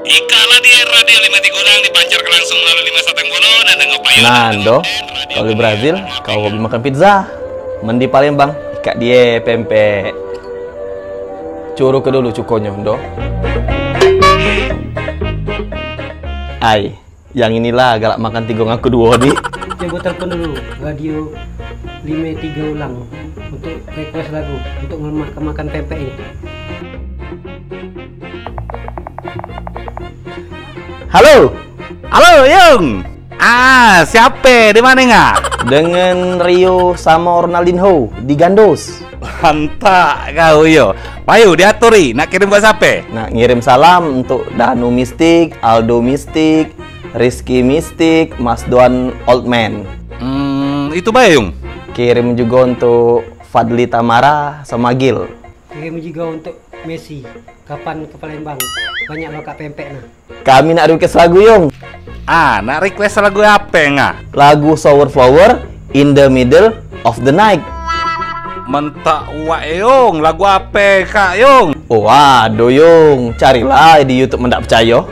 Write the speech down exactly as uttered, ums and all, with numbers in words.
Ikak lah di Radio lima tiga Ulang dipancarkan langsung melalui lima Satang Bolo dan dengan payung. Nah, Ndo, kalau di Brazil, kau hobi makan pizza. Men di Palembang, ikak die pempek. Curu ke dulu cukonyo, Ndo. Ai, yang inilah galak makan tigo ngaku duo, Dik. Coba telepon dulu Radio lima tiga Ulang untuk request lagu untuk ngelemak ke makan pempek ini. Halo. Halo, Yung. Ah, siape? Di mane, Nga? Dengan Rio sama Ronaldinho di Gandos. Mantap kau, yo. Payu, diaturi. Nak kirim buat siape? Nak ngirim salam untuk Danu Mistik, Aldo Mistik, Rizky Mistik, Mas Doan Oldman. Hmm, itu bae, Yung. Kirim juga untuk Fadli Tamara sama Gil. Kirim juga untuk Messi. Kapan ke Palembang? Banyak lo kak pempek nah. Kami nak request lagu, Yung. Ah, nak request lagu ape, Nga? Lagu Sour Flower, In the Middle of the Night. Mentak wak, Yung. Lagu ape, Kak, Yung? Oh, aduh, Yung. Carilah di YouTube men dak percayo.